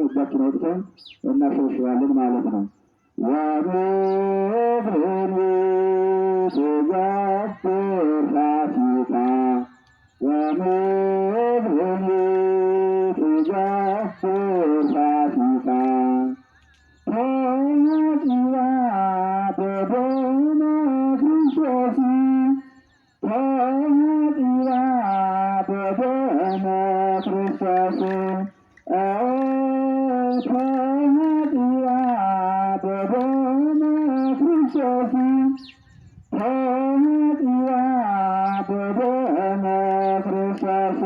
እጃችን ወጥተን እናሸበሽባለን ማለት ነው። ወምድር ትገብር ፋሲካ፣ ወምድር ትገብር ፋሲካ፣ ተሐጽባ በደመ ክርስቶስ፣ ተሐጽባ በደመ ክርስቶስ፣ ተሐጽባ በደመ ክርስቶስ፣ ተሐጽባ በደመ ክርስቶስ፣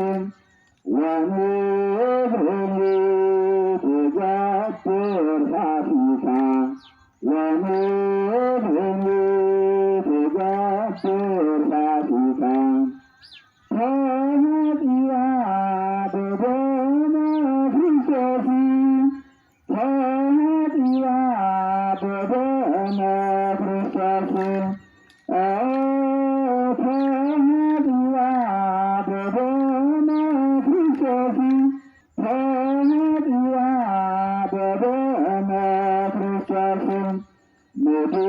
ወምድር ትገብር ፋሲካ፣ ወምድር ትገብር ፋሲካ፣ ተሐጽባ በደመ ክርስቶስ፣ ተሐጽባ በደመ ክርስቶስ፣ ተሐጽባ በደመ ክርስቶስ፣ ተሐጽባ በደመ ክርስቶስ። ምድር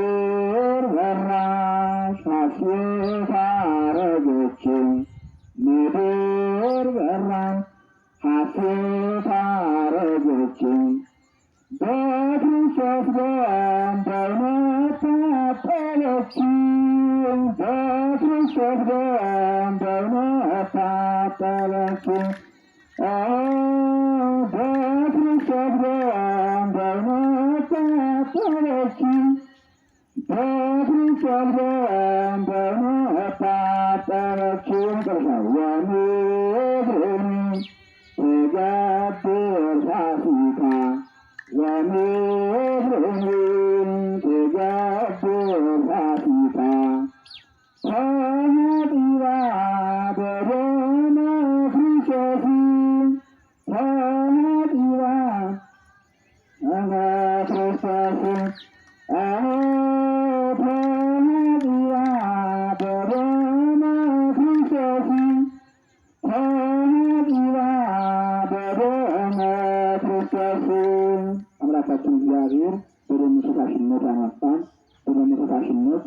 በራች ሐሴት አረገች፣ ምድር በራች ሐሴት አረገች፣ በክርስቶስ ደም በእውነት ታጠበች፣ በክርስቶስ ደም በእውነት ታጠበች፣ በክርስቶስ ደም በእውነት ታጠበች፣ በክርስቶስ ደም በእውነት ታጠበች። መጨረሻ ወምድር ትገብር ፋሲካ፣ ወምድር ትገብር ፋሲካ፣ ተሐጽባ በደመ ክርስቶስ፣ ተሐጽባ በደመ ክርስቶስ፣ ተሐጽባ በደመ ክርስቶስ፣ ተሐጽባ በደመ ክርስቶስ። አምላካችን እግዚአብሔር በደሙ ፈሳሽነት ያነጻን፣ በደሙ ፈሳሽነት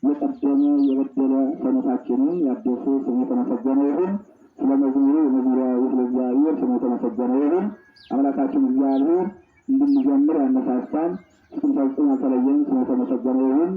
የቀደመ የበደለ ሰውነታችንን ያደሰ ስሙ የተመሰገነ ይሁን። ስለ መዝሙሩ የመዝሙሩ ስለ እግዚአብሔር ስሙ የተመሰገነ ይሁን። አምላካችን እግዚአብሔር እንድንጀምር ያነሳሳን እስክንፈጽም ያልተለየን ስሙ የተመሰገነ ይሁን።